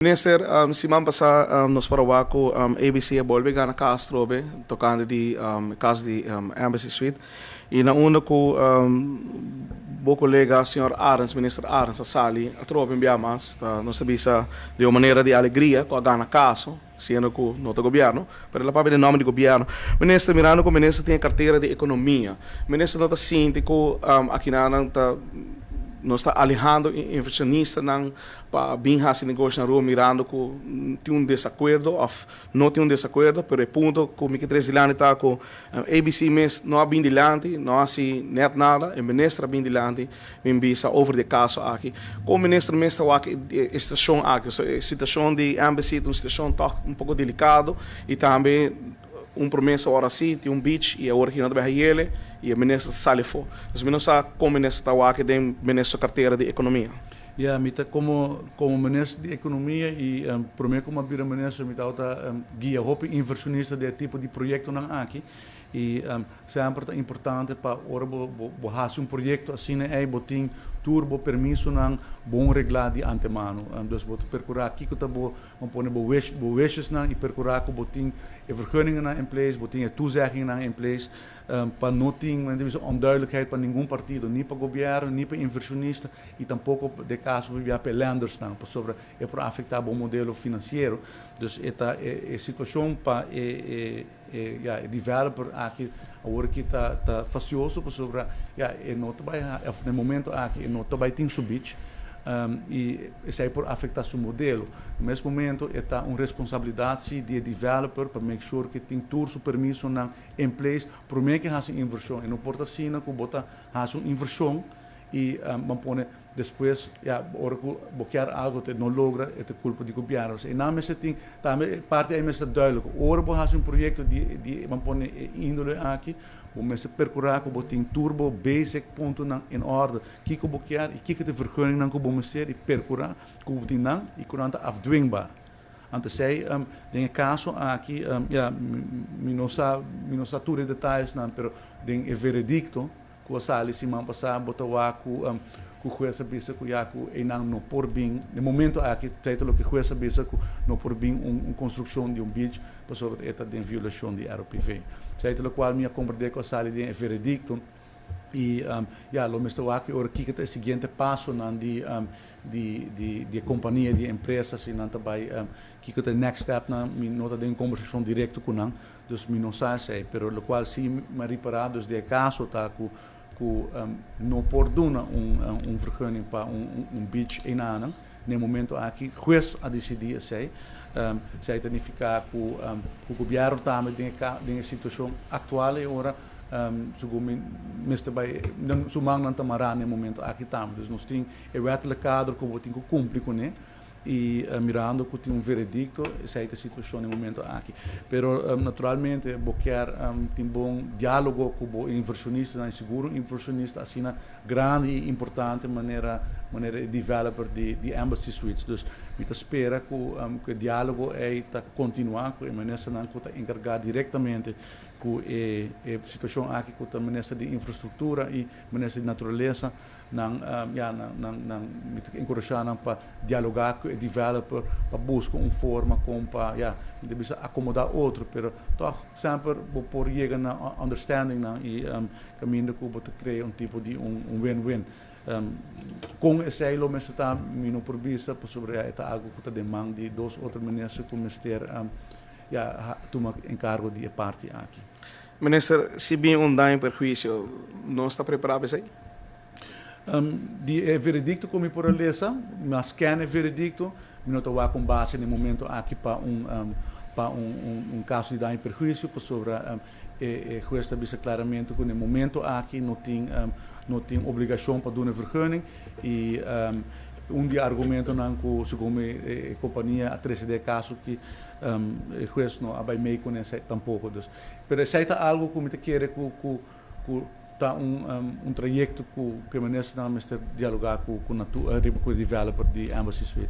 Minister, siman pasa nos por a wak cu ABC a bolbe gana cas trobe tocante di cas di Embassy Suite y na unda cu bo colega señor Arends, Minister Arends, a sali atrobe un bia mas ta nos ta bisa di un manera di alegria cu a gana caso siendo cu no ta gobierno pero el a papia den nomber di gobierno. Minister, mirando cu Minister tin e cartera di economia, Minister no ta sinti cu akinanan ta nos ta alehando inversionistanan pa bin hasi negoshi na Aruba mirando ku tin un desakuerdo òf no tin un desakuerdo? Pero e punto ku mi ke tres dilanti ta ku ABC mes no a bin dilanti, no a hasi nèt nada, e minister a bin dilanti bin bisa over di e kaso aki. Kon minister mes ta wak e situashon aki? Pasobra e situashon di Embassy ta un situashon tòg un poko delikado i tambe un promesa ora si tin un beach i awor aki no ta bai hayele i e minister ta sali afó. Entonces mi no sa kon minister ta wak den minister su kartera di ekonomia. Ya, mi ta como minister di economia y prome cu mi a bira minister mi tabata guia hopi inversionista den e tipo di proyectonan aki y semper ta importante pa ora bo haci un proyecto asina ey bo tin tur bo permisonan bon regla di antemano. Dus bo ta percura kico ta bo, bo pone bo wish, bo wishesnan y percura cu bo tin e vergunningennan in place, bo tin e toezeggingennan in place pa no tin, men ta bisa, onduidelijkheid pa ningun partido, ni pa gobierno, ni pa inversionista y tampoco den caso por bia pa e lendersnan, pasobra e por afecta bo modelo financiero. Dus e ta e situacion pa e e ya e developer aki awor aki ta fastioso, pasobra ya e no ta bay of na e momento aki e no ta bay tin su beach y esey por afecta su modelo. Na mes momento e ta un responsabilidad si di e developer pa make sure cu e tin tur su permisonan in place prome cu e haci inversion. E no por ta asina cu bo ta haci un inversion y ban pone despues ya ora cu bo kier algo te no logra, e ta culpa di gobierno. E nan mester tin tambe e parti ey mester duidelijk. Ora bo haci un proyecto di ban pone e indole aki, bo mester percura cu bo tin tur bo basic puntonan in orde, kico bo kier y kico ta e vergunningnan cu bo mester, y percura cu bo tin nan y cu nan ta afdwingbaar. Anto esey den e caso aki, ya, mi no sa tur e detayesnan, pero den e veredicto cu a sali siman pasa bo ta wak cu huez a bisa cu ya cu eynan no por bin den momento aki, esey ta loke huez a bisa, cu no por bin un construccion di un beach pasobra e ta den violacion di ROPV. Esey ta locual mi a comprende cu a sali den e veredicto y ya lo mester wak ora kico ta e siguiente pasonan di e compania, di e empresa, si nan ta bay, kico ta e next step nan. Mi no ta den conversacion directo cu nan, dus mi no sa esey, pero locual si mi a ripara dus di e caso ta cu no por duna un vergunning pa un beach eynan na e momento aki. Huez a dicidi esey. Esey ta nifica cu gobierno tambe den e situacion actual e ora segun mi mester bay su mannan ta mara na e momento aki tambe. Dus nos tin e wettelijk kader cu bo tin cu cumpli cune y mirando cu tin un veredicto, esey ta e situacion na e momento aki. Pero naturalmente bo kier tin bon dialogo cu bo inversionistanan y sigur un inversionista asina grandi y importante manera e developer di Embassy Suites. Dus mi ta spera cu e dialogo ey ta continua cu e ministernan cu ta encarga directamente cu e situacion aki, cu ta minister di Infrastructura y minister di Naturalesa. Nan ya nan mi ta enkurashá nan pa dialogá ku e developer pa buska un forma kon pa, ya, mi ta bisa akomodá otro, pero tòg semper bo por yega na understanding nan i kaminda ku bo ta krea un tipo di un win-win. Kon esei lo mester ta mi no por bisa, pasobra ya e ta algu ku ta den man di dos otro minister ku mester, ya, tuma enkargo di e parti aki. Minister, si bin un daño perhuisio, nos ta prepará pa esei? Di e veredicto cu mi por a lesa, mi a scan e veredicto, mi no ta wak un base na e momento aki pa un caso di daño y perhuicio, pasobra e huez ta bisa claramente cu na e momento aki no tin obligacion pa duna vergunning y un di e argumentonan cu segun mi e compania a trece den e caso aki, e huez no a bay mee cu esey tampoco. Dus, pero esey ta algo cu mi ta kere cu ta un trayecto cu e ministernan mester dialoga cu e developer di Embassy Suites.